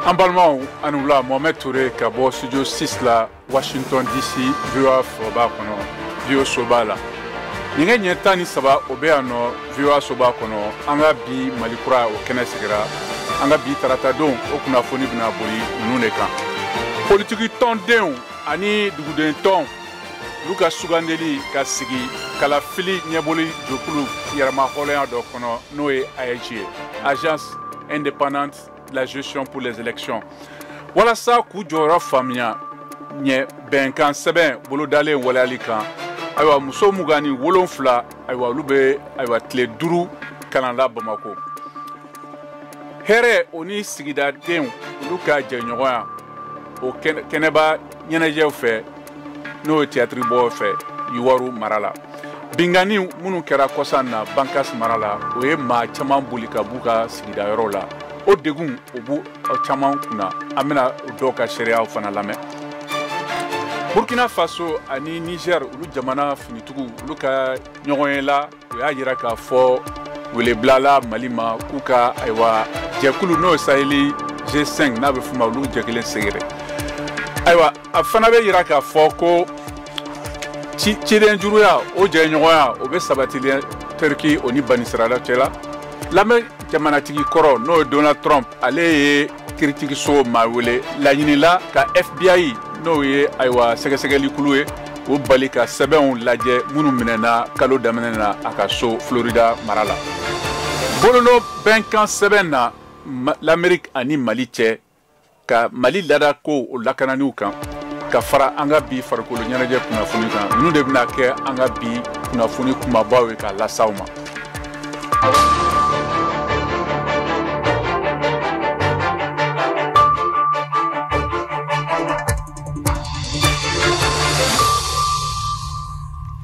An balimaw, a ni wula. Mohamed Touré ka bɔ studio 6 la, Washington DC, VOA foroba kɔnɔ, VOA soba la. Ɲɛgɛ ɲɛ 13, o bɛ yan nɔ VOA soba kɔnɔ. An ka bi Mali kura, o kɛnɛ sigira. An ka bi tarata don, o kunnafoni bɛna boli ninnu de kan: politiki tɔndenw ani duguden tɔn, olu ka sugandeli ka sigi kalafili ɲɛbɔli jɛkulu yɛrɛma hɔrɔnya dɔ kɔnɔ, n'o ye AIGE ye, Agence indépendante de la gestion pour les élections, walasa k'u jɔyɔrɔ faamuya ɲɛ bɛnkan sɛbɛn bolodalen waleyali kan. Ayiwa, muso 27, ayiwa, olu bɛ, ayiwa, tile 5 kalan la Bamako. Hɛrɛ o ni sigidadenw, olu ka jɛɲɔgɔnya o kɛnɛba ɲɛnajɛw fɛ, n'o ye théâtre bɔ fɛ Youwarou mara la. Binkanni minnu kɛra kɔsan na Bankass mara la, o ye maa caman boli ka b'u ka sigida yɔrɔ la. O degun o b'u caman kunna, an bɛna dɔw ka seereyaw fana lamɛn. Burkina Faso ani Niger, olu jamana finitigiw, olu ka ɲɔgɔn ye la, o y'a yira k'a fɔ wele bilala Mali ma k'u ka, ayiwa, jɛkulu n'o ye Saheli G5 n'a bɛ f'o ma, olu jɛkelen sɛgɛrɛ. Ayiwa, a fana bɛ yira k'a fɔ ko ciden juruya o jɛɲɔgɔnya, o bɛ sabatilen Turki o ni banisirala cɛ la. Lamɛn jamanatigi kɔrɔ, n'o ye Donald Trump, ale ye kiiritigiso maa wele laɲinila ka FBI, n'o ye, ayiwa, sɛgɛsɛgɛlikulu ye, o bali ka sɛbɛnw lajɛ minnu minɛna kalo daminɛ na a ka so Florida mara la. Bolonɔ bɛnkan sɛbɛn na l'Amérique ani Mali cɛ ka Mali laada ko o lakananiw kan, ka fara an ka bi farikolo ɲɛnajɛ kunnafoni kan, ninnu de bɛna kɛ an ka bi kunnafoni kumabaw ye k'a las'aw ma.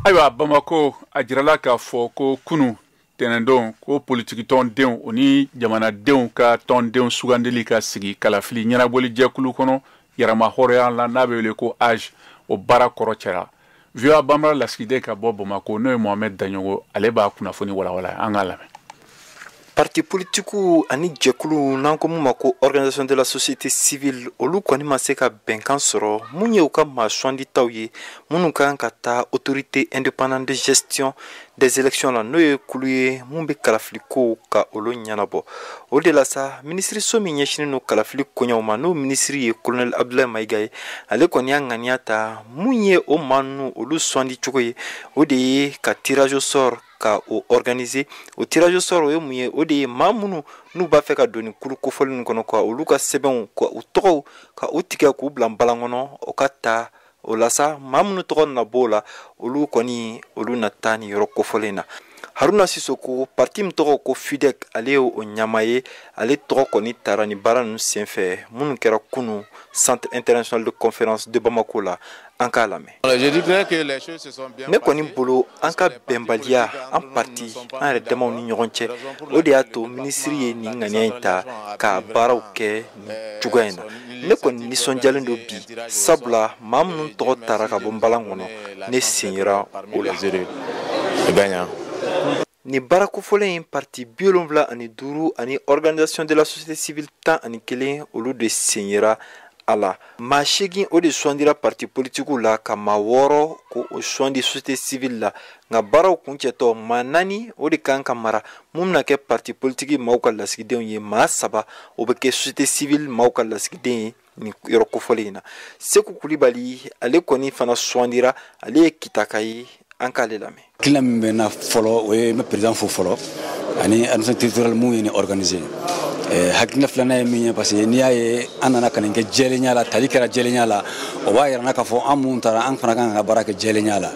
Ayiwa, Bamako, a jirala k'a fɔ ko kunu tɛnɛndon ko politiki tɔndenw o ni jamanadenw ka tɔndenw sugandili ka sigi kalafili ɲɛnabɔli jɛkulu kɔnɔ yɛrɛma hɔrɔnya la, n'a bɛ wele ko AIGE, o baara kɔrɔ cɛra. VOA Bambara lasigiden ka bɔ Bamako, n'o ye Mohamed Daɲogo, ale b'a kunnafoni walawala, an k'a lamɛn. Parti politikiw ani jɛkulu, n'an ko mun ma ko organisation de la société civile, olu kɔni ma se ka bɛnkan sɔrɔ mun ye u ka maa suganditaw ye minnu kan ka taa Autorité indépendante de gestion des élections la, n'o ye kulu ye mun bɛ kalafili kow ka olu ɲɛnabɔ. O de la sa, minisiriso min ɲɛsinnen don kalafili koɲɛw ma, n'o minisiri ye colonel Abdoulaye Maïga ye, ale kɔni y'a ŋaniya ta mun ye o maa ninnu olu sugandi cogo ye, o de ye ka tirage au sort ka o organiser. O tirage au sort, o ye mun ye? O de ye maa minnu n'u b'a fɛ ka don nin kulu kofɔlen ninnu kɔnɔ, ka olu ka sɛbɛnw, ka u tɔgɔw ka u tigɛ k'u bila balan kɔnɔ, o ka ta. O la sa, maa minnu tɔgɔ nana bɔ o la, olu kɔni olu na taa nin yɔrɔ kofɔlen na. Haruna Sisoko, parti min tɔgɔ ko FUDEC, ale ye o ɲama ye. Ale tɔgɔ kɔni taara ni baara ninnu senfɛ minnu kɛra kunu Centre international de conférence de Bamako la. An k'a lamɛn. Ne kɔni bolo, an ka bɛnbaliya an parti an yɛrɛ damaw ni ɲɔgɔn cɛ, o de y'a to minisiri ye nin ŋaniya in ta ka baaraw kɛ nin cogoya in na. Ne kɔni nisɔndiyalen don bi, sabula maa minnu tɔgɔ taara ka bɔ nbalan kɔnɔ, ne sen yera o la. Nin baara kofɔlen in, parti 75 ani organisation de la société civile 11, olu de sen yera a la. Maa 8, o de sugandira parti politikiw la, ka maa 6 ko o sugandi société civile la. Nka baaraw kuncɛtɔ, maa 4, o de kan ka mara mun bɛna kɛ parti politiki maaw ka lasigidenw ye, maa 3, o bɛ kɛ société civile maaw ka lasigiden ye nin yɔrɔ kofɔlen in na. Seku Kulibali, ale kɔni fana sugandira, ale ye Kitaka ye. An k'ale lamɛn. Hakilina min bɛ n na fɔlɔ, o ye n bɛ président fo fɔlɔ ani administration territoriale mun ye nin organiser. Hakilina filanan ye min ye, parce que n'i y'a ye an nana ka nin kɛ jɛlenya la, tali kɛra jɛlenya la, o b'a yira n na k'a fɔ an mun taara, an fana kan ka baara kɛ jɛlenya la.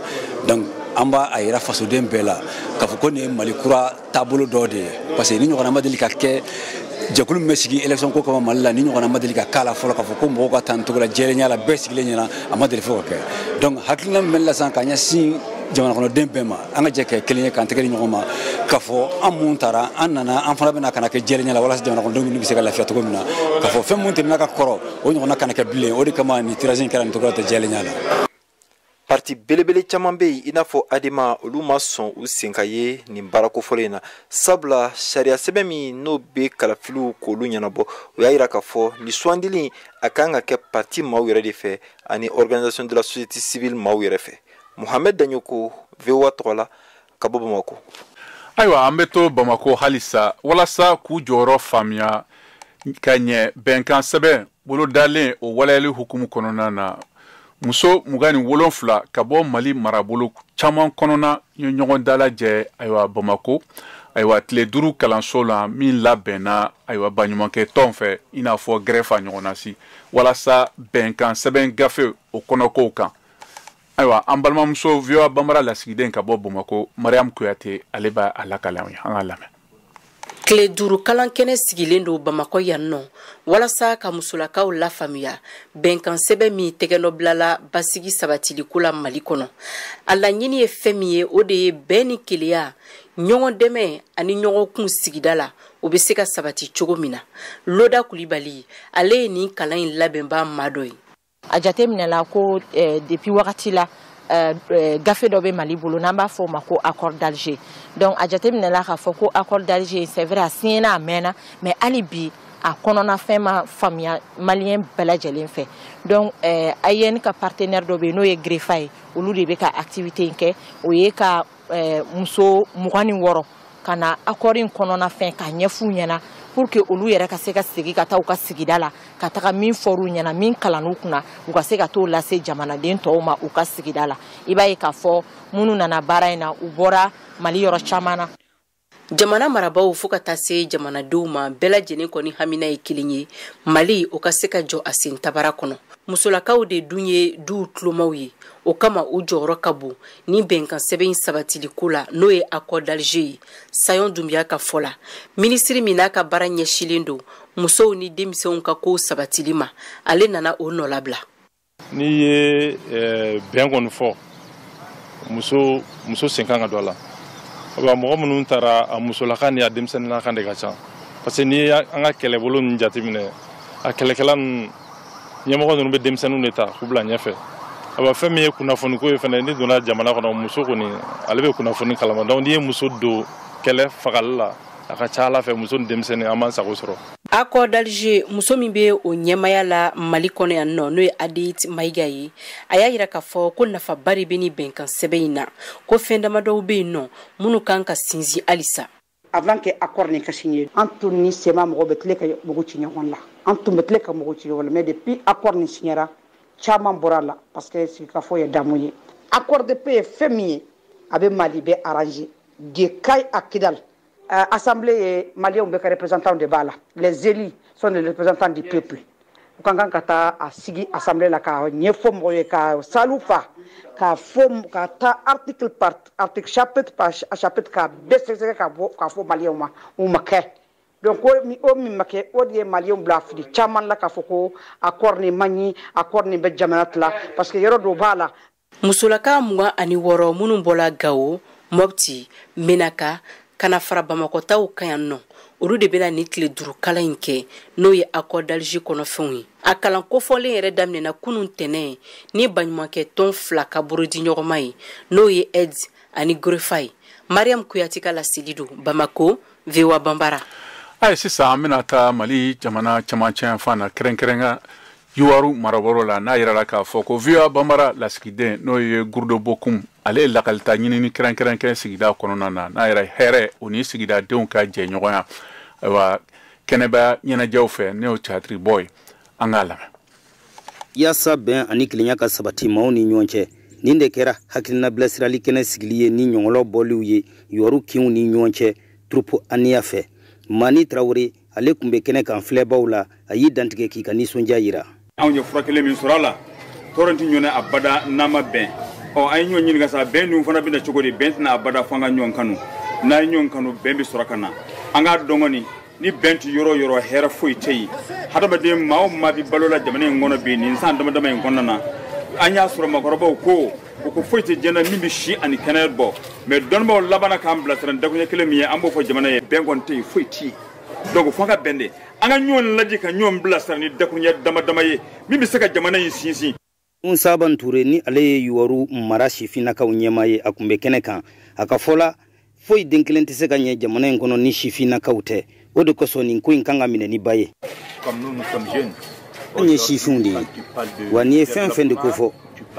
Donc an b'a a yira fasoden bɛɛ la k'a fɔ ko nin ye Mali kura taabolo dɔ de ye, parce que ni ɲɔgɔnna ma deli ka kɛ. Jɛkulu min bɛ sigi élection ko kama Mali la, ni ɲɔgɔnna ma deli ka k'a la fɔlɔ, k'a fɔ ko mɔgɔw ka taa nin cogo la jɛlenya la, bɛɛ sigilen ɲɛna, a ma deli fo ka kɛ. Donc hakilina min bɛ ne la sisan ka ɲɛsin jamana kɔnɔden bɛɛ ma, an ka jɛ kɛ kelen ye k'an tɛgɛ di ɲɔgɔn ma, k'a fɔ an mun taara, an nana, an fana bɛna ka na kɛ jɛlenya la, walasa jamana kɔnɔdenw bɛ se ka lafiya cogo min na, k'a fɔ fɛn mun tɛmɛna ka kɔrɔ, o ɲɔgɔnna kana kɛ bilen. O de kama nin tirage in kɛra nin cogo la tɛ jɛlenya la. Parti belebele caman bɛ yen, i n'a fɔ ADEMA, olu ma sɔn u sen ka ye nin baara kofɔlen in na, sabula sariya sɛbɛn min n'o bɛ kalafiliw k'olu ɲɛnabɔ, o y'a yira k'a fɔ nin sugandili a kan ka kɛ parti maaw yɛrɛ de fɛ ani organisation de la société civile maaw yɛrɛ fɛ. Mohamed Dagnoko, VOA tɔgɔ la, ka bɔ Bamakɔ. Ayiwa, an bɛ to Bamako halisa. Walasa k'u jɔyɔrɔ faamuya ka ɲɛ bɛnkan sɛbɛn bolodalen o waleyali hukumu kɔnɔna na, muso 27 ka bɔ Mali marabolo caman kɔnɔna ye ɲɔgɔn dalajɛ, ayiwa, Bamako, ayiwa, tile 5 kalanso la min labɛnna, ayiwa, baɲumankɛ tɔn fɛ, i n'a fɔ GREFA ɲɔgɔnna si, walasa bɛnkan sɛbɛn gafe o kɔnɔkow kan. Ayiwa, an balimamuso VOA Banbara lasigiden ka bɔ Bamako, Mariam Kuyate, ale b'a a lakale an ye. An k'a lamɛn. Tile 5 kalan kɛnɛ sigilen don Bamakɔ yan nɔ walasa ka musolakaw lafaamuya bɛnkan sɛbɛn min tɛgɛnɔbilala basigi sabatiliko la Mali kɔnɔ. A laɲini ye fɛn min ye, o de ye bɛn ni keleya, ɲɔgɔn dɛmɛ ani ɲɔgɔn kun sigida la, o bɛ se ka sabati cogo min na. Loda Kulibali, ale ye nin kalan in labɛnbaa maa dɔ ye. A jateminɛla ko depuis wagati la, gafe dɔ bɛ Mali bolo n'an b'a fɔ o ma ko accord d'Alger. Donc a jateminɛla k'a fɔ ko accord d'Alger, c'est vrai, a signé a mɛnna, mais hali bi a kɔnɔna fɛn ma faamuya malien bɛɛ lajɛlen fɛ. Donc AIN ka partenaire dɔ bɛ yen n'o ye GREFA ye, olu de bɛ ka activité in kɛ. O ye ka muso 26 ka na accord in kɔnɔna fɛn k'a ɲɛf'u ɲɛna pour que olu yɛrɛ ka se ka segin ka taa u ka sigida la, ka taga min fɔr'u ɲɛna, min kalann'u kunna, u ka se ka t'o lase jamanaden tɔw ma u ka sigida la. I b'a ye k'a fɔ minnu nana baara in na, u bɔra Mali yɔrɔ caman na. Jamana marabaaw fo ka taa se jamanadenw ma, bɛɛ lajɛlen kɔni hamina ye kelen ye: Mali o ka se ka jɔ a sen tabara kɔnɔ. Musolakaw de dun ye duw tulomaw ye, o kama u jɔyɔrɔ ka bon ni bɛnkan sɛbɛn in sabatiliko la, n'o ye accord d'Alger ye. Sayon Dunbiya ka fɔ la, minisiri min n'a ka baara ɲɛsilen don musow ni denmisɛnw ka kow sabatili ma, ale nana o nɔ labila. N'i ye bɛn kɔni fɔ, muso muso sen kan ka don a la. Mɔgɔ minnu taara, a musolakan ni a denmisɛnninlakan de ka ca, parce que n'i ye an ka kɛlɛbolo ninnu jateminɛ, a kɛlɛkɛla ninnu, ɲɛmɔgɔ ninnu bɛ denmisɛnninw de ta k'u bila ɲɛfɛ. Awa, fɛn min ye kunnafoniko ye fɛnɛ, n'i donna jamana kɔnɔ, muso kɔni, ale bɛ kunnafoni kalama. Donc n'i ye muso don kɛlɛ fagali la, a ka ca ala fɛ, muso ni denmisɛnnin, an b'an sago sɔrɔ. Accord d'Alger, muso min bɛ o ɲɛmaya la Mali kɔnɔ yan nɔ, n'o ye Adeyit Mayiga ye, a y'a yira k'a fɔ ko nafaba de bɛ nin bɛnkan sɛbɛn in na, ko fɛn damadɔw bɛ yen nɔ minnu kan ka sinsin halisa. Avant que accord nin ka signé, an tun ni CMA mɔgɔw bɛ tile ka mugu ci ɲɔgɔn la, an tun bɛ tile ka mugu ci ɲɔgɔn la, mais depuis accord nin signera, caman bɔra a la, parce que sigikafɔ ye damu ye. Accord de paix ye fɛn min ye, a bɛ Mali bɛɛ arranger de Kayes à Kidal. Assemblée ye maliyɛnw bɛɛ ka représentant de b'a la, les élus sont les représentants du peuple. U ka kan ka taa a sigi assemblée la ka ɲɛfɔ mɔgɔw ye, ka salu fa, k'a fɔ, ka taa article par article, chapitre par chapitre, k'a bɛɛ sɛgɛsɛgɛ ka bɔ k'a fɔ maliyɛnw ma. U ma kɛ. Donc o min ma kɛ, o de ye maliyɛnw bila fili caman la k'a fɔ ko accord nin man ɲi, accord nin bɛ jamana tila, parce que yɔrɔ dɔw b'a la. Musolaka 26 minnu bɔla Gawo, Mɔpti, Menaka ka na fara Bamakɔtaw kan yan nɔ, olu de bɛna nin tile 5 kalan in kɛ, n'o ye accord d'Alger kɔnɔfɛnw ye. A kalan kofɔlen yɛrɛ daminɛna kunun tɛnɛ ni baɲumankɛ tɔn fila ka bolodiɲɔgɔnma ye, n'o ye AIDS ani GREFA ye. Mariam Kuyate ka laseli don Bamako, VOA Banbara. Ayi, sisan an bɛna taa Mali jamana camancɛ yanfan na, kɛrɛnkɛrɛnya Youwarou marabolo la, n'a yirala k'a fɔ ko VOA Banbara lasigiden, n'o ye Gurudo Bokum, ale ye lakalita ɲinini kɛrɛnkɛrɛn kɛ sigida kɔnɔna na, n'a yɛrɛ hɛrɛ o ni sigidadenw ka jɛɲɔgɔnya, ayiwa, kɛnɛba ɲɛnajɛw fɛ, n'o théâtre bɔ ye. An k'a lamɛn. Yaasa bɛn ani kelenya ka sabati maaw ni ɲɔgɔn cɛ, nin de kɛra hakilina bilasirali kɛnɛ sigili ye ni ɲɔgɔnlɔ bɔliw ye Youwarou kinw ni ɲɔgɔn cɛ, troupe aniya fɛ. Mani Tarawele, ale tun bɛ kɛnɛ kan filɛbaw la, a y'i dantigɛ k'i ka nisɔndiya yira. Anw ye furakɛli min sɔrɔ a la, tɔɔrɔ tɛ ɲɔgɔn abada n'a ma bɛn. Ɔ, an ye ɲɔgɔn ɲininka sa, bɛn dun fana bɛna cogo di? Bɛn tɛna abada fo an ka ɲɔgɔn kanu. N'an ye ɲɔgɔn kanu, bɛn bɛ sɔrɔ ka na. An k'a dɔn kɔni, ni bɛn tɛ yɔrɔ o yɔrɔ, hɛrɛ foyi tɛ yen. Hadamaden maa o maa bɛ balo la jamana in kɔnɔ bi, nin san dama dama in kɔnɔna na, an y'a sɔrɔ maakɔrɔbaw ko u ko foyi tɛ diɲɛ na min bɛ si ani kɛnɛya bɔ, mais dɔnnibaaw labanna k'an bilasira ni dakuɲɛ kelen min ye, an b'o fɔ jamana ye: bɛn kɔni tɛ yen, foyi tɛ yen. Donc fo an ka bɛn de, an ka ɲɔgɔn lajɛ ka ɲɔgɔn bilasira ni dakuɲɛ dama dama ye min bɛ se ka jamana in sinsin. Saban Ture ni ale ye Youwarou mara sifinnakaw ɲɛmaa ye, a kun bɛ kɛnɛ kan. A ka fɔ la, foyi den kelen tɛ se ka ɲɛ jamana in kɔnɔ ni sifinnakaw tɛ. O de kosɔn nin ko in kan ka minɛ ni ba ye. Anw ye sifinw de ye, wa n'i ye fɛn fɛn de kofɔ,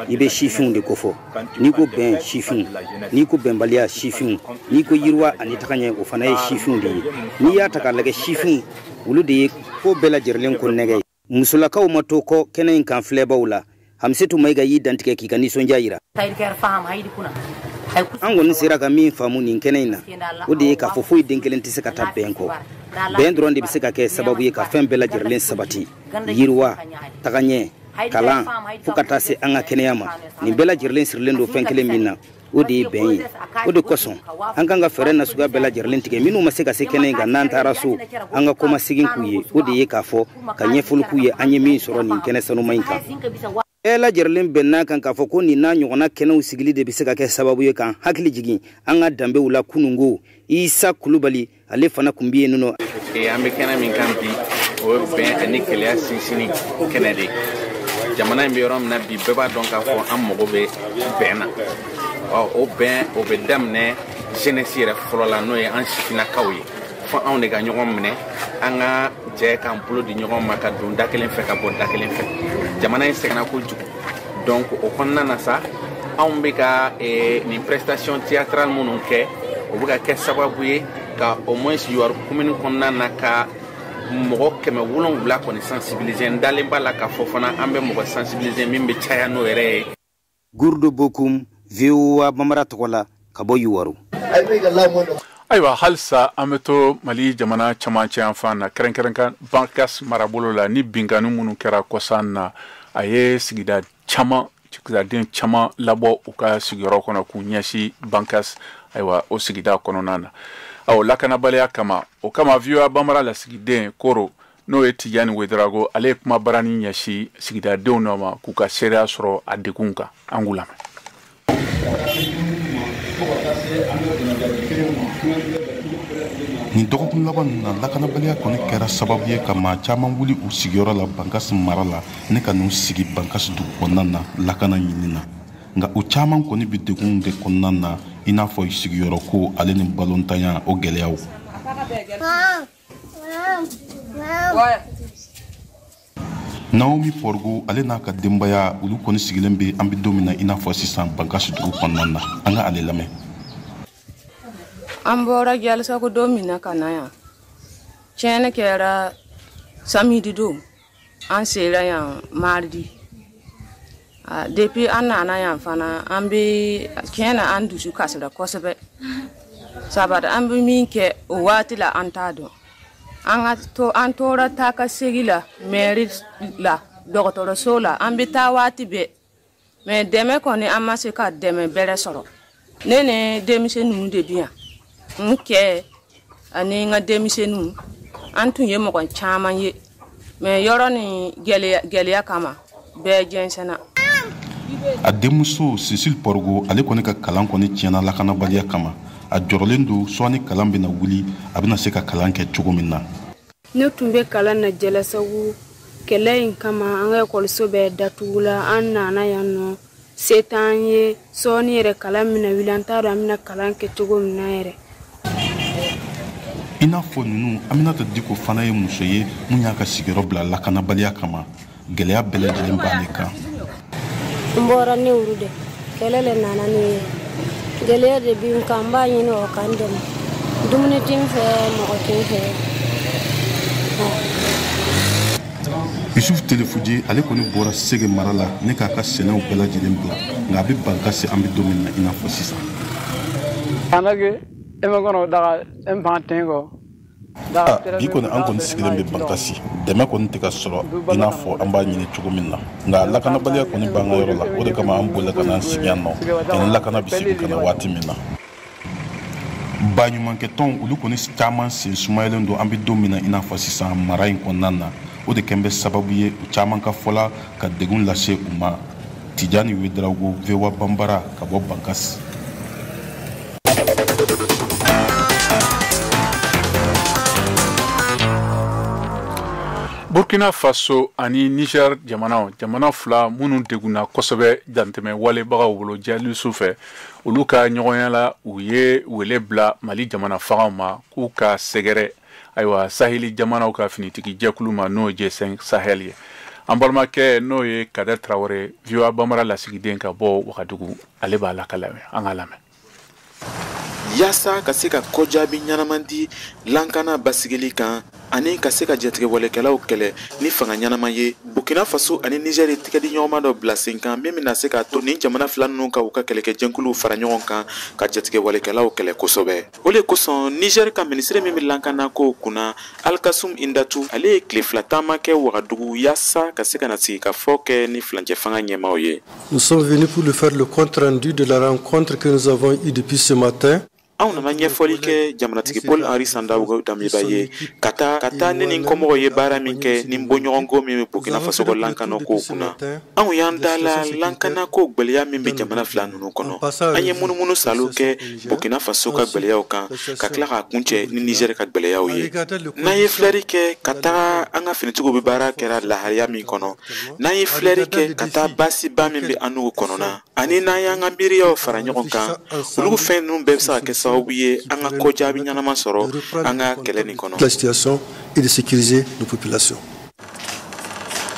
i bɛ sifinw de kofɔ. N'i ko bɛn, sifinw. N'i ko bɛnbaliya, sifinw. N'i ko yiriwa ani tagaɲɛ, o fana ye sifinw de ye. N'i y'a ta k'a lajɛ, sifinw olu de ye ko bɛɛ lajɛlen ko nɛgɛ ye. Musolakaw ma to kɔ kɛnɛ in kan filɛbaw la. Hamisetu Mayiga y'i dantigɛ k'i ka nisɔndiya yira. An kɔni sera ka min faamu nin kɛnɛ in na, o de ye k'a fɔ foyi den kelen tɛ se ka taa bɛn kɔ. Bɛn dɔrɔn de bɛ se ka kɛ sababu ye ka fɛn bɛɛ lajɛlen sabati, yiriwa, tagaɲɛ, kalan, fo ka taa se an ka kɛnɛya ma. Nin bɛɛ lajɛlen sirilen don fɛn kelen min na, o de ye bɛn ye. O de kosɔn an kan ka fɛɛrɛ nasuguya bɛɛ lajɛlen tigɛ. Minnu ma se ka se kɛnɛ in kan, n'an taara so, an ka kɔmasegin k'u ye. O de ye k'a fɔ ka ɲɛfɔli k'u ye an ye min sɔrɔ nin kɛnɛ sanuma in kan. Bɛɛ lajɛlen bɛn n'a kan k'a fɔ ko nin n'a ɲɔgɔnna kɛnɛw sigili de bɛ se ka kɛ sababu ye k'an hakili jigin an ka danbew la kununko. Isa Kulubali ale fana tun bɛ yen nɔ. An bɛ kɛnɛ min kan bi, o ye bɛn ani kelenya sinsinni kɛnɛ de ye. Jamana in bɛ yɔrɔ min na bi, bɛɛ b'a dɔn k'a fɔ an mago bɛ bɛn na. Ɔ, o bɛn o bɛ daminɛ jeunesse yɛrɛ fɔlɔ la, n'o ye an sifinnakaw ye. Fo anw de ka ɲɔgɔn minɛ, an ka jɛ k'an bolo di ɲɔgɔn ma ka don da kelen fɛ ka bɔ da kelen fɛ. Jamana in sɛgɛnna kojugu, donc o kɔnɔna na sa, anw bɛ ka nin prestation théâtrale minnu kɛ, o bɛ ka kɛ sababu ye ka au moins Youwarou commune kɔnɔna na ka mɔgɔ 700 kɔni sensibiliser. N dalen b'a la k'a fɔ fana an bɛ mɔgɔ sensibiliser min bɛ caya n'o yɛrɛ ye. Gourdo Bokum, VOA Bambara tɔgɔ la ka bɔ Youwarou. Ayiwa, halisa an bɛ to Mali jamana camancɛ yanfan na, kɛrɛnkɛrɛnkan Bankas marabolo la, ni binkanni minnu kɛra kɔsan na, a ye sigida caman, sigidaden caman labɔ u ka sigiyɔrɔ kɔnɔ k'u ɲɛsin Bankas, ayiwa, o sigida kɔnɔna na. Awɔ, lakanabaliya kama. O kama VOA Bambara lasigiden Koro, n'o ye Tijani Wedarago, ale ye kuma barani ɲɛsin sigidadenw nɔ ma k'u ka seereya sɔrɔ a degun kan. An k'u lamɛn. Nin dɔgɔkun laban ninnu na, lakanabaliya kɔni kɛra sababu ye ka maa caman wuli u sigiyɔrɔ la Bankas mara la, ne ka n'u sigi Bankas dugu kɔnɔna na lakana ɲini na. Nka o caman kɔni bɛ degun de kɔnɔna na, i n'a fɔ sigiyɔrɔ ko ale ni balontanya o gɛlɛyaw. Naomi Porgo ale n'a ka denbaya, olu kɔni sigilen bɛ an bɛ don min na i n'a fɔ sisan Bankas dugu kɔnɔna na. An ka ale lamɛn. An bɔra Jalisago don min na ka na yan, tiɲɛni kɛra samedi don, an sera yan mardi. Depuis an nana yan fana, an bɛ tiɲɛ na an dusu kasira kosɛbɛ. Sabari an bɛ min kɛ o waati la, an t'a dɔn. An ka to, an tora taa ka segin la mairie la, dɔgɔtɔrɔso la, an bɛ taa waati bɛɛ. Mais dɛmɛ kɔni, an ma se ka dɛmɛ bɛrɛ sɔrɔ. Ne ni denmisɛnnin ninnu de bɛ yan. N cɛ ani n ka denmisɛnninw, an tun ye mɔgɔ caman ye, mais yɔrɔ ni gɛlɛya kama bɛɛ jɛnsɛnna. A denmuso Cécile Porgo, ale kɔni ka kalan kɔni tiɲɛna lakanabaliya kama. A jɔrɔlen don sɔɔni kalan bɛna wuli, a bɛna se ka kalan kɛ cogo min na. Ne tun bɛ kalan na Jalasagu. Kɛlɛ in kama, an ka ekɔliso bɛɛ datugula. An nana yan nɔ, se t'an ye. Sɔɔni yɛrɛ kalan bɛna wuli, an t'a dɔn an bɛna kalan kɛ cogo min na yɛrɛ. I n'a fɔ ninnu, Aminata Diko fana ye muso ye mun y'a ka sigiyɔrɔ bila lakanabaliya kama. Gɛlɛya bɛɛ lajɛlen b'ale kan. N bɔra ne wuru de, kɛlɛ le nana ni ye. Gɛlɛya de bɛ n kan, n b'a ɲini o k'an dɛmɛ. Dumuni tɛ n fɛ, mɔgɔ tɛ n fɛ. Yusuf Telefuje ale kɔni bɔra Sege mara la ne k'a ka sɛnɛw bɛɛ lajɛlen bila, nka a bɛ Bankasi an bɛ don min na i n'a fɔ sisan. Bi kɔni an kɔni sigilen bɛ Bankasi, dɛmɛ kɔni tɛ ka sɔrɔ i n'a fɔ an b'a ɲini cogo min na. Nka lakanabaliya kɔni b'an ka yɔrɔ la, o de kama an bolila ka n'an sigi yan nɔ, yanni lakana bɛ segin ka na waati min na. Baɲumankɛtɔnw olu kɔni caman sen sumayalen don an bɛ don min na i n'a fɔ sisan mara in kɔnɔna na. O de kɛn bɛ sababu ye u caman ka fɔla ka degun lase u ma. Tijani Wedarago, VOA Bambara ka bɔ Bankasi. Burkina Faso ani Niger jamana fila minnu degunna kosɛbɛ dantɛmɛ walebagaw bolo jihadisiw fɛ, olu ka ɲɔgɔnya la u ye wele bila Mali jamana fangaw ma k'u ka sɛgɛrɛ ayiwa saheli jamanaw ka finitigi jɛkulu ma, n'o ye G5 Sahel ye. An balimakɛ n'o ye Kader Traoré, VOA Bambara lasigiden ka bɔ Wagadugu, ale b'a lakala, an k'a lamɛn. Yaasa ka se ka kɔjaabi ɲɛnaman di lankana basigili kan ani ka se ka jatigɛwalekɛlaw kɛlɛ ni fanga ɲɛnama ye, Burkina Faso ani Niger ye tigɛdiɲɔgɔnma dɔ bila sen kan min bɛna se k'a to nin jamana fila ninnu ka u ka kɛlɛkɛjɛkuluw fara ɲɔgɔn kan ka jatigɛwalekɛlaw kɛlɛ kosɛbɛ. O de kosɔn Niger ka minisiri min bɛ lankana kow kunna, Alkassoum Indatou, ale ye tile fila taama kɛ Wagadugu yaasa ka se ka na sigikafɔ kɛ ni furancɛ fanga ɲɛmaaw ye. Nous sommes venus pour lui faire le compte rendu de la rencontre que nous avons eue depuis ce matin. Anw nana ɲɛfɔli kɛ jamanatigi Paul Henri Sandaogo Damiba ye ka taa ne ni n kɔmɔgɔw ye baara min kɛ ni bɔɲɔgɔnko min bɛ Burkina Faso ka lankana kow kunna. Anw y'an da la lankana ko gwɛlɛya min bɛ jamana fila ninnu kɔnɔ. An ye munumunu salo kɛ Burkina Faso ka gwɛlɛyaw kan ka tila k'a kuncɛ ni Niger ka gwɛlɛyaw ye. N'an ye filɛri kɛ ka taga an ka finitigiw bɛ baara kɛra lahalaya min kɔnɔ, n'an ye filɛri kɛ ka taa baasiba min bɛ an n'u kɔnɔna, ani n'an y'an ka miiriyaw fara ɲɔgɔn kan, olu fɛn ninnu bɛɛ bɛ se ka kɛ sababu ye an ka kɔjaabi ɲɛnama sɔrɔ an ka kɛlɛ nin kɔnɔ. La situation et de sécuriser nos populations.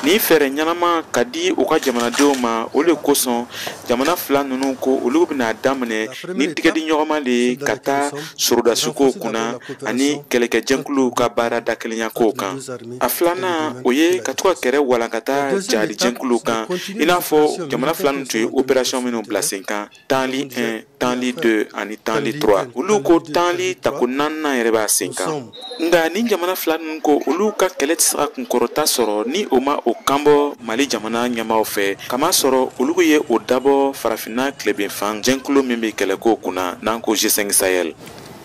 Nin fɛɛrɛ ɲɛnama ka di u ka jamanadenw ma, o de kosɔn jamana fila ninnu ko olu bɛna daminɛ ni tigɛdiɲɔgɔnma de ye ka taa sorodasikow kunna ani kɛlɛkɛjɛkuluw ka baara dakelenya kow kan. A filanan, o ye ka to ka kɛrɛ walankata jahadijɛkuluw kan, i n'a fɔ jamana fila ninnu tun ye opération minnu bila sen kan, Tanli 1, Tanli 2 ani Tanli 3. Olu ko Tanli tako naaninan yɛrɛ b'a sen kan. Nka nin jamana fila ninnu ko olu ka kɛlɛ tɛ se ka kunkɔrɔta sɔrɔ ni o ma o kanbɔ Mali jamana ɲɛmaaw fɛ, kamasɔrɔ olu ye o dabɔ farafinna tilebinfan jɛnkulu min bɛ kɛlɛkow kunna n'an ko G5 Sahel.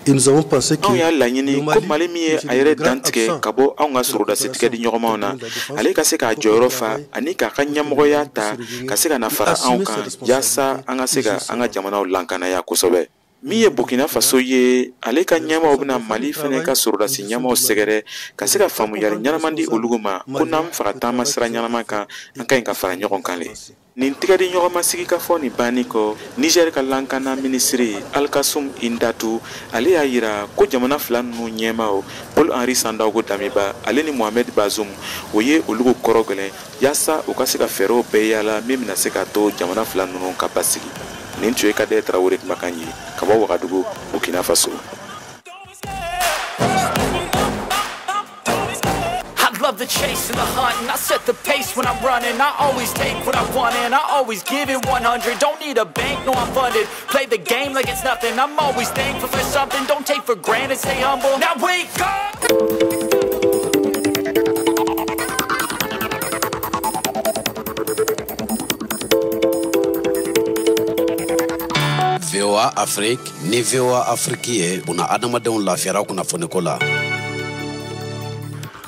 Anw y'a laɲini ko Mali min ye a yɛrɛ dantigɛ ka bɔ anw ka sorodasi tigɛdiɲɔgɔnmaw na, ale ka se k'a jɔyɔrɔ fa ani k'a ka ɲɛmɔgɔya ta ka se ka na fara anw kan yaasa an ka se ka an ka jamanaw lankanaya kosɛbɛ. Min ye Burkina Faso ye, ale ka ɲɛmaaw bɛna Mali fɛnɛ ka sorodasi ɲɛmaaw sɛgɛrɛ ka se ka faamuyali ɲɛnama di olu ma ko n'an faga taama sira ɲɛnama kan, an ka ɲi ka fara ɲɔgɔn kan le. Nin tigɛdiɲɔgɔnma sigikafɔ nin banni kɔ, Niger ka lankana minisiri Alkassoum Indatou, ale y'a yira ko jamana fila ninnu ɲɛmaaw Paul Henri Sandaogo Damiba ale ni Mohamed Bazoum, o ye olu kɔrɔ gɛlɛn yaasa u ka se ka fɛɛrɛw bɛɛ yaala min bɛna se k'a to jamana fila ninnu ka basigi. Nin tun ye Kader Traoré kumakan ye ka bɔ Wagadugu, Burkina Faso. Love the chase and the hunt, and I set the pace when I'm running. I always take what I want and I always give it 100. Don't need a bank, no I'm funded. Play the game like it's nothing. I'm always thankful for something. Don't take for granted, stay humble. Now wake up! VOA Afrique ni VOA Afrique ye buna adamadenw lafiyara kunnafoniko la.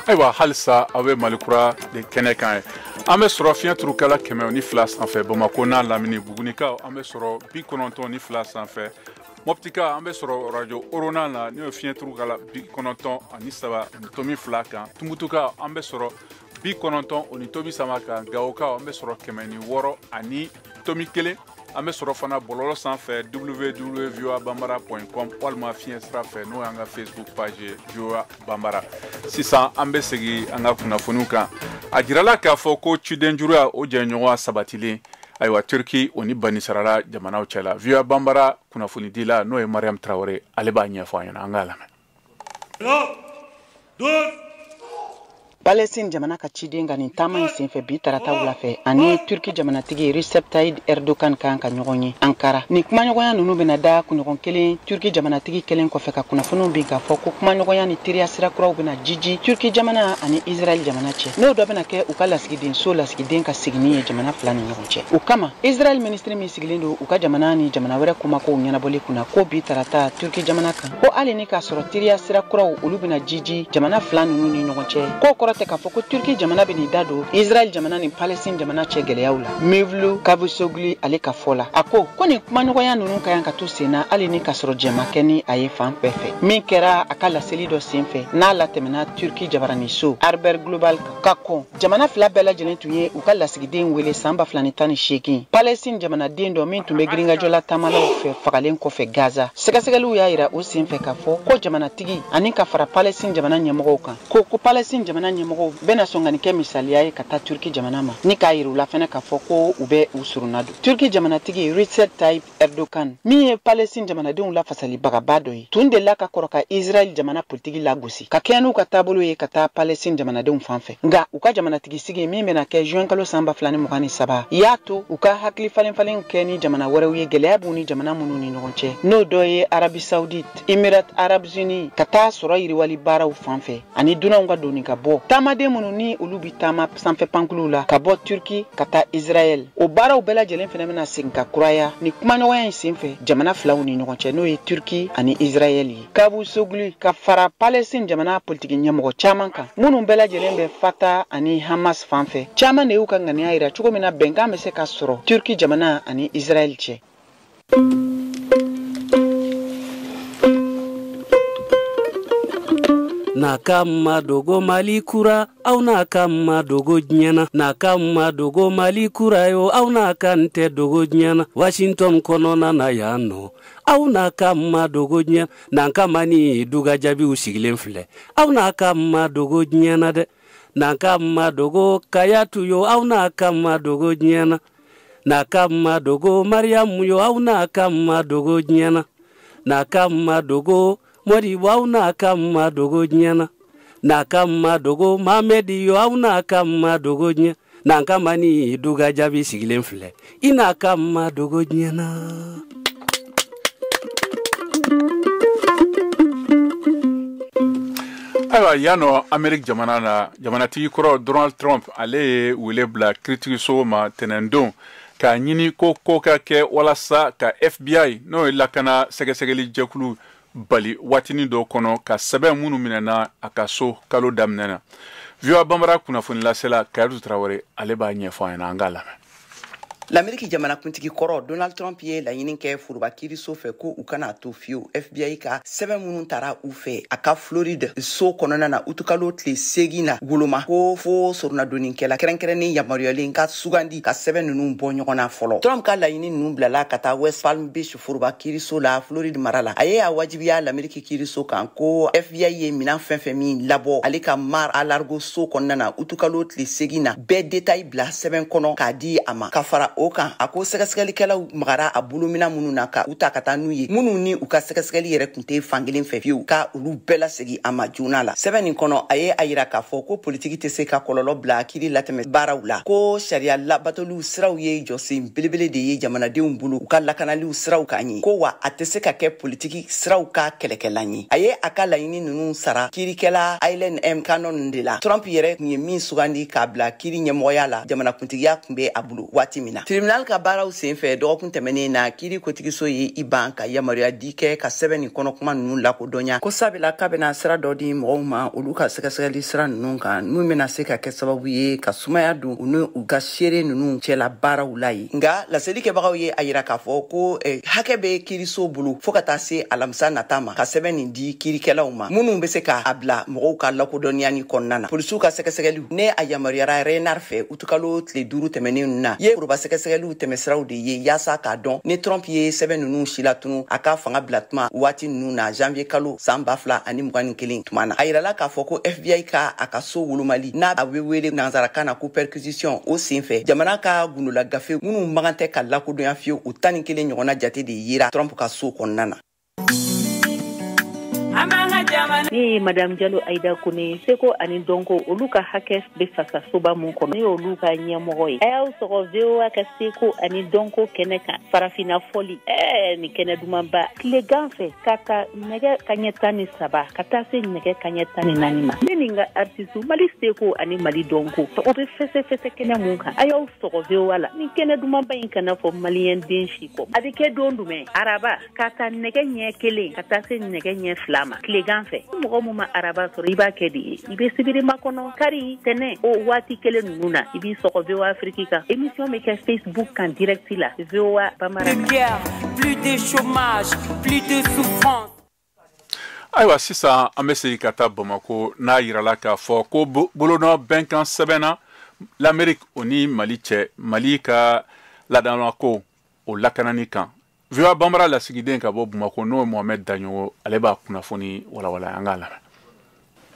Ayiwa, halisa aw bɛ Malikura de kɛnɛ kan ye. An bɛ sɔrɔ fiɲɛ turukala 102 sanfɛ Bamakɔ n'a lamini. Bugunikaw an bɛ sɔrɔ 92 sanfɛ. Moptika an bɛ sɔrɔ radio Orona la, n'o ye fiɲɛ turukala 93.2 kan. Tumutukaw an bɛ sɔrɔ 90.3 kan. Gawokaw an bɛ sɔrɔ 106.1. An bɛ sɔrɔ fana bɔlɔlɔ sanfɛ www.voabambara.com walima fiɲɛ sira fɛ, n'o y'an ka Facebook page ye VOA Bambara. Sisan an bɛ segin an ka kunnafoniw kan. A jirala k'a fɔ ko cidenjuruya o jɛɲɔgɔnya sabatilen ayiwa Turki o ni banisarala jamanaw cɛla. VOA Bambara kunnafonidila n'o ye Mariam Traoré, ale b'a ɲɛfɔ an ɲɛna, an k'a lamɛn. Palestine jamana ka ciden ka nin taama in senfɛ bi tarata wula fɛ ani Turki jamanatigi Recep Tayyip Erdogan kan ka ɲɔgɔn ye Ankara. Nin kumaɲɔgɔnya ninnu bɛna da kunɲɔgɔn kelen Turki jamanatigi kelen kɔfɛ ka kunnafoniw bin k'a fɔ ko kumaɲɔgɔnya ni teriya sira kuraw bɛna jiji Turki jamana ani Israël jamana cɛ. N'o dɔ bɛna kɛ u ka lasigidenso lasigiden ka seginni ye jamana fila ni ɲɔgɔn cɛ. O kama Israël ministre min sigilen don u ka jamana ni jamana wɛrɛ kumakow ɲɛnabɔli kunna ko bi tarata Turki jamana kan ko hali ni k'a sɔrɔ teriya sira kuraw olu bɛna jiji jamana fila ninnu ni ɲɔgɔn cɛ, k'o kɔrɔ tɛ k'a fɔ ko Turki jamana bɛ nin da don Israël jamana ni Palestine jamana cɛ gɛlɛyaw la. Mevlut Cavusoglu ale ka fɔ la, a ko ko nin kumaɲɔgɔnya ninnu ka kan ka to sen na hali ni k'a sɔrɔ jɛn ma kɛ ni a ye fan bɛɛ fɛ. Min kɛra a ka laseli dɔ sen fɛ n'a latɛmɛna Turki jabaraniso Haber Global ka kɔn, jamana fila bɛɛ lajɛlen tun ye u ka lasigiden wele san 2018 Palestine jamanaden dɔ min tun bɛ girinkajɔla taamalaw fɛ fagalen kɔfɛ Gaza. Sɛgɛsɛgɛliw y'a yira o sen fɛ k'a fɔ ko jamanatigi ani ka fara Palestine jamana ɲɛmɔgɔw kan, ko Palestine jamana ɲɛmɔgɔw bɛna sɔn ka nin kɛ misaliya ye ka taa Turki jamana ma, ni k'a yira u la fɛnɛ k'a fɔ ko u bɛ u surunna don. Turki jamanatigi Recep Tayyip Erdogan, min ye Palestine jamanadenw lafasalibagaba dɔ ye, tun delila ka kɔrɔ ka Israël jamana politiki lagosi ka kɛɲɛ n'u ka taabolo ye ka taa Palestine jamanadenw fan fɛ. Nka u ka jamanatigi sigi min bɛna kɛ juin kalo san 2023 y'a to u ka hakili falen falenw kɛ ni jamana wɛrɛw ye, gɛlɛya b'u ni jamana minnu ni ɲɔgɔn cɛ, n'o dɔ ye Arabie Saoudite, Émirats Arabes Unis, ka taa sɔrɔ yiriwali baaraw fan fɛ ani dunanw ka doni ka bɔ taamaden minnu ni olu bi taama sanfɛ pankuluw la ka bɔ Turki ka taa Israël. O baaraw bɛɛ lajɛlen fɛnɛ bɛna segin ka kuraya ni kumaɲɔgɔnya in sen fɛ jamana filaw ni ɲɔgɔn cɛ, n'o ye Turki ani Israël ye. Cavusoglu ka fara Palestine jamana politiki ɲɛmɔgɔ caman kan minnu bɛɛ lajɛlen bɛ Fatah ani Hamas fan fɛ, caman de y'u ka ŋaniya yira cogo min na bɛnkan bɛ se ka sɔrɔ Turki jamana ani Israël cɛ. N'a ka ma dogo Mali kura, aw n'a ka ma dogo diɲɛ na. N'a ka ma dogo Mali kura yo, aw n'a ka n tɛ dogo diɲɛ na. Washington kɔnɔna na yan nɔ, aw n'a ka ma dogo diɲɛ. N'an ka ma ni duga jaabiw sigilen filɛ, aw n'a ka ma dogo diɲɛ na dɛ. N'an ka ma dogo Kayatu yo, aw n'a ka ma dogo diɲɛ na. N'a ka ma dogo Mariyamu yo, aw n'a ka ma dogo diɲɛ na. N'a ka ma dogo Modibo, aw n'a ka ma dogo diɲɛ na. N'a ka ma dogo Mamedi yo, aw n'a ka ma dogo diɲɛ. N'an ka ma ni duga jaabi sigilen filɛ, i n'a ka ma dogo diɲɛ na. Ayiwa, yan nɔ Amerique jamana na, jamanatigi kɔrɔ Donald Trump ale ye wele bila kiiritigɛso ma tɛnɛndon k'a ɲini ko ko ka kɛ walasa ka FBI, n'o ye lakana sɛgɛsɛgɛli jɛkulu, bali waatinin dɔ kɔnɔ ka sɛbɛn minnu minɛna a ka so kalo daminɛ na. VOA Bambara kunnafoni lasela Kayatu Tarawele ale b'a ɲɛfɔ an ɲɛna, an k'a lamɛn. L'Amérique jamanakuntigi kɔrɔ Donald Trump ye laɲini kɛ foroba kiiriso fɛ ko u kana to fiyewu FBI ka sɛbɛn minnu tara u fɛ a ka Floride so kɔnɔna na utukalo tile 8 na woloma, ko fo soronadonnikɛla kɛrɛnkɛrɛnnen yamaruyalen ka sugandi ka sɛbɛn ninnu bɔ ɲɔgɔn na fɔlɔ. Trump ka laɲini ninnu bilala ka taa West Palm Beach foroba kiiriso la Floride mara la. A ye a wajibiya l'Amérique kiiriso kan ko FBI ye minan fɛn fɛn min labɔ ale ka Mar-a-Lago so kɔnɔna na utukalo tile 8 na, bɛɛ détail bila sɛbɛn kɔnɔ k'a di a ma. Ka fara o kan, a ko sɛgɛsɛgɛlikɛlaw magara a bolomina minnu na ka u ta ka taa n'u ye, minnu ni u ka sɛgɛsɛgɛli yɛrɛ tun tɛ fankelen fɛ fiyewu, ka olu bɛɛ lasegi a ma joona la. Sɛbɛn nin kɔnɔ, a ye a yira k'a fɔ ko politiki tɛ se ka kɔlɔlɔ bila kiiri latɛmɛ baaraw la, ko sariya labatoliw siraw ye jɔsen belebele de ye jamanadenw bolo u ka lakanaliw siraw kan ye, ko wa a tɛ se ka kɛ politiki siraw ka kɛlɛkɛlan ye. A ye a ka laɲini ninnu sara kiirikɛla Aileen M. Cannon de la. Trump yɛrɛ tun ye min sugandi k'a bila kiiri ɲɛmɔgɔya la, jamanakuntigiya tun bɛ a bolo waati min na. Tribunal ka baaraw senfɛ dɔgɔkun tɛmɛnen na, kiiri kotigiso ye i ban ka yamaruya di kɛ ka sɛbɛn nin kɔnɔkuma ninnu lakodɔnya, ko sabula k'a bɛna sira dɔ di mɔgɔw ma olu ka sɛgɛsɛgɛli sira ninnu kan, n'u bɛna se ka kɛ sababu ye ka sumaya don u ni u ka seere ninnu cɛla baaraw la ye. Nka laseli kɛbagaw ye a yira k'a fɔ ko hakɛ bɛ kiiriso bolo fo ka taa se alamisa nata ma ka sɛbɛn nin di kiirikɛlaw ma minnu bɛ se k'a bila mɔgɔw ka lakodɔnniya ni kɔnɔna na. Polisiw ka sɛgɛsɛgɛliw ne a yamaruyara Renard fɛ utukalo tile 5 tɛmɛnen na ye foroba sɛgɛsɛgɛliw tɛmɛsiraw de ye yaasa k'a dɔn ni Trump ye sɛbɛn ninnu silatunu a ka fanga bila tuma waati ninnu na janvier kalo san 2021 tuma na. A yirala k'a fɔ ko FBI ka a ka so wolomali n'a a bɛ wele nansarakan na ko perquisition, o senfɛ jamana ka gundola gafe minnu man kan tɛ ka lakodɔnya fiyewu, o 11 ɲɔgɔnna jate de yera Trump ka so kɔnɔna na. Ne ye Madame Jalo Aida Kone, seko ani dɔnko olu ka hakɛ bɛ fasasoba mun kɔnɔ, ne y'olu ka ɲɛmɔgɔ ye. A y'aw sɔgɔ VOA ka seko ani dɔnko kɛnɛ kan, farafinna fɔli, nin kɛnɛ dumanba, tilegan fɛ ka ta nɛgɛ kaɲɛ 13 ka taa se nɛgɛ kaɲɛ 14 ma. Ne ni n ka artiste Mali seko ani Mali dɔnko o bɛ fɛsɛfɛsɛ kɛnɛ mun kan, a y'aw sɔgɔ VOA la. Nin kɛnɛ dumanba in kana fɔ maliyɛn den si kɔ. A bɛ kɛ don jumɛn? Araba ka ta nɛgɛ ɲɛ 1 ka taa se nɛgɛ ɲɛ 2 ma tilegan fɛ. Mɔgɔ mun ma araba sɔrɔ, i b'a kɛ de ye, i bɛ sibiri makɔnɔ, kari, tɛnɛ, o waati kelen ninnu na, i b'i sɔgɔ VOA Afrique kan. Émission bɛ kɛ Facebook kan direct la, VOA Bambara. De guerre, plus de chômage, plus de souffrance. Ayiwa, sisan an bɛ segin ka taa Bamako, n'a yirala k'a fɔ ko bolonɔ bɛnkan sɛbɛnna l'Amérique o ni Mali cɛ, Mali ka laadalako o lakanani kan. VOA Bambara lasigiden ka bɔ Bamako, n'o ye Mohamed Daɲogo, ale b'a kunnafoni walawala, an k'a lamɛn.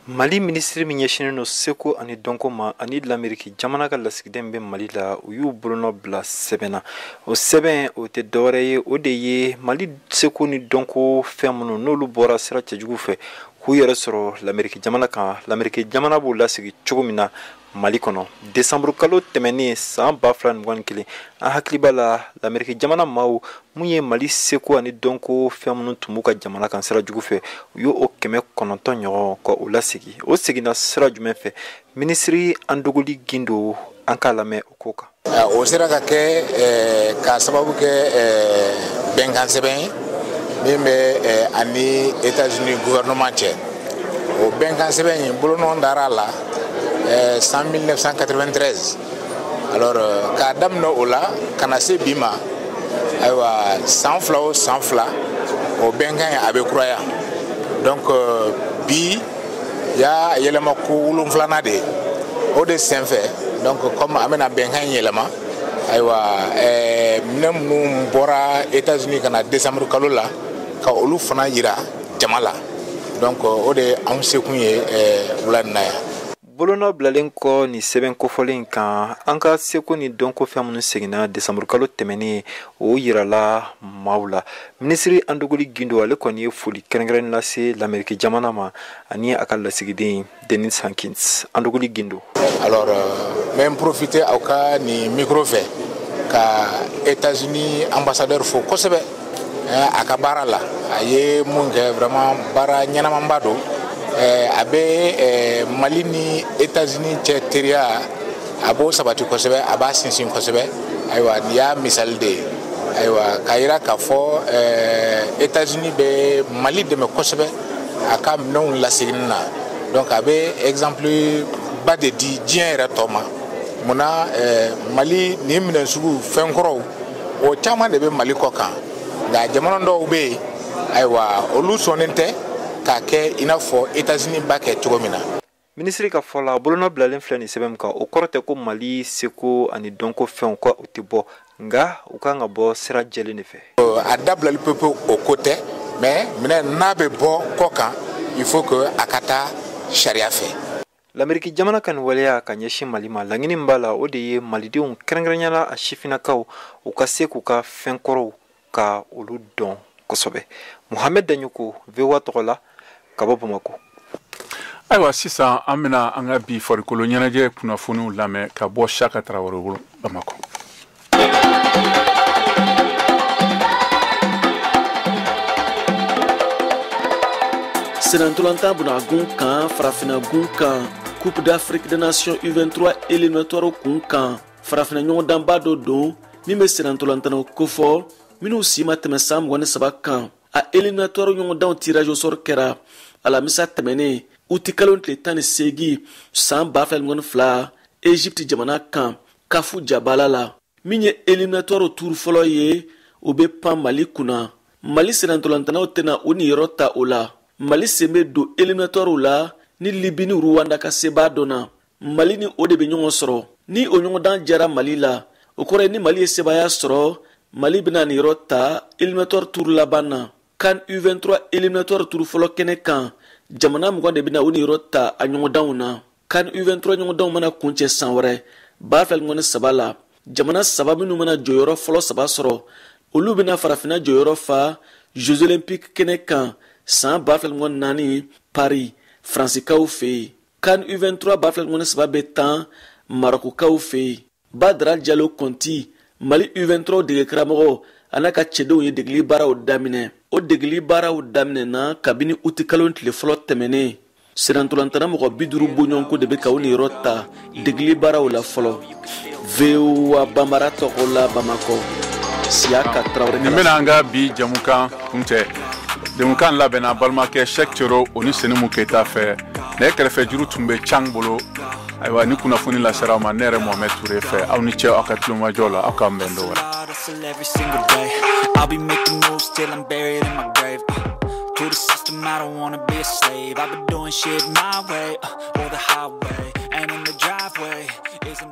Mali minisiri min ɲɛsinnen don seko ani dɔnko ma ani Lameriki jamana ka lasigiden bɛ Mali la, u y'u bolonɔ bila sɛbɛn na. O sɛbɛn o tɛ dɔwɛrɛ ye, o de ye Mali seko ni dɔnko fɛn minnu n'olu bɔra sira cɛjugu fɛ k'u yɛrɛ sɔrɔ Lameriki jamana kan, Lameriki jamana b'u lasigi cogo min na Mali kɔnɔ. Desanburu kalo tɛmɛnen san 2021, an hakili b'a la, Lameriki jamana maaw mun ye Mali seko ani dɔnko fɛn minnu tun b'u ka jamana kan sira jugu fɛ, u y'o 900 ɲɔgɔn ka o lasegi. O seginna sira jumɛn fɛ? Minisiri Andogoli Gindo, an k'a lamɛn o ko kan. O sera ka kɛ k'a sababu kɛ bɛnkan sɛbɛn ye min bɛ ani États-Unis gouvernement cɛ. O bɛnkan sɛbɛn in, bolonɔ dara a la san 1993. Alors, k'a daminɛ o la ka na se bi ma, ayiwa, san 2 o san 2, o bɛnkan in a bɛ kuraya. Donc bi y'a yɛlɛma ko wolonfilanan de ye. O de senfɛ, donc comme an bɛna bɛnkan in yɛlɛma, ayiwa, minɛn minnu bɔra États-Unis ka na décembre kalo la, ka olu fana yira jama la. Donc o de ye anw sekun ye wula in na yan. Bolonɔ bilalen kɔ nin sɛbɛn kofɔlen kan, an ka seko ni dɔnko fɛn minnu seginna desanburu kalo tɛmɛnen, o yirala maaw la. Minisiri Andogoli Gindo, ale kɔni ye foli kɛrɛnkɛrɛn lase Lameriki jamana ma ani a ka lasigiden Denis Hankins. Andogoli Gindo. Alors, n bɛ n profiter aw ka nin micro fɛ ka États-Unis ambassadeur fo kosɛbɛ a ka baara la. A ye mun kɛ, vraiment baara ɲɛnamanba don. A bɛ Mali ni États-Unis cɛ teriya, a b'o sabati kosɛbɛ, a b'a sinsin kosɛbɛ. Ayiwa, nin y'a misali de ye, ayiwa, k'a yira k'a fɔ États-Unis bɛ Mali dɛmɛ kosɛbɛ a ka minɛnw laseginni na. Donc a bɛ exemple ba de di diɲɛ yɛrɛ tɔ ma. Munna Mali nin minɛn sugu fɛn kɔrɔw, o caman de bɛ Mali kɔ kan, nka jamana dɔw bɛ yen, ayiwa, olu sɔnnen tɛ k'a kɛ i n'a fɔ États-Unis b'a kɛ cogo min na. Minisiri ka fɔ la, bolonɔ bilalen filɛ nin sɛbɛn min kan, o kɔrɔ tɛ ko Mali seko ani dɔnko fɛnw ko o tɛ bɔ, nka u kan ka bɔ sira jɛlen de fɛ. A dabilali pewu o ko tɛ, mais minɛn n'a bɛ bɔ kɔ kan, il faut que a ka taa sariya fɛ. Lameriki jamana ka nin waleya ka ɲɛsin Mali ma, laɲini min b'a la, o de ye malidenw, kɛrɛnkɛrɛnnenya la a sifinnakaw, u ka se k'u ka fɛn kɔrɔw ka olu dɔn kosɛbɛ. Mohamed Daɲoko, VOA tɔgɔ la ka bɔ Bamako. Ayiwa, sisan an bɛna an ka bi farikolo ɲɛnajɛ kunnafoniw lamɛn ka bɔ Saka Tarawele bolo Bamakɔ. Senantolantan bunagun kan, farafinagun kan, Coupe d'Afrique des Nations U23 éliminatoire kun kan, farafina ɲɔgɔndanba dɔ don min bɛ senantolantanaw kofɔ minnu si ma tɛmɛ san 23 kan. A éliminatoire ɲɔgɔndanw tirage au sort kɛra alamisa tɛmɛnen, uti kalo tile 18 san 2022, Egypte jamana kan, Kafu jabala la. Min ye éliminatoire tour fɔlɔ ye, o bɛ pan Mali kunna. Mali senantolantanaw tɛna u niyɔrɔ ta o la. Mali sen bɛ don éliminatoire la ni Libi ni Rwanda ka sebaa dɔnna. Mali ni o de bɛ ɲɔgɔn sɔrɔ. Ni o ɲɔgɔndan jara Mali la, o kɔrɔ ye ni Mali ye sebaaya sɔrɔ, Mali bɛna niyɔrɔ ta éliminatoire tour laban na. CAN U23 éliminatoire tour fɔlɔ kɛnɛ kan, jamana 20 de bɛna u niyɔrɔ ta a ɲɔgɔndanw na. CAN U23 ɲɔgɔndanw mana kuncɛ san wɛrɛ 2023 la, jamana saba minnu mana jɔyɔrɔ fɔlɔ saba sɔrɔ, olu bɛna farafinna jɔyɔrɔ fa Jeux olympiques kɛnɛ kan san 2024 Paris, Faransikaw fɛ yen. CAN U23 2023 bɛ tan Marɔkukaw fɛ yen. Badara Jalo Kɔnti, Mali U23 dege karamɔgɔ, a n'a ka cɛdenw ye degeli baaraw daminɛ. O degeli baaraw daminɛna kabini uti kalo tile fɔlɔ tɛmɛnen. Senantolantana mɔgɔ 50 bɔɲɔgɔnko de bɛ ka u niyɔrɔ ta degeli baaraw la fɔlɔ. VOA Bambara tɔgɔ la Bamakɔ, Siyaka Tarawele. Nin bɛna an ka bi jamukan kuncɛ. Jɛmukan labɛnna balimakɛ Cheick Thioro o ni Senimu Keyita fɛ. Nɛgɛ kɛrɛfɛ juru tun bɛ Cang bolo. Ayiwa, ni kunnafoni lasera aw ma ne yɛrɛ Mohamed Touré fɛ. Aw ni ce aw ka tulomajɔ la. Aw k'an bɛn dɔ wɛrɛ. Hustle every single day. I'll be making moves till I'm buried in my grave. To the system, I don't wanna be a slave. I've been doing shit my way, or the highway. And in the driveway is a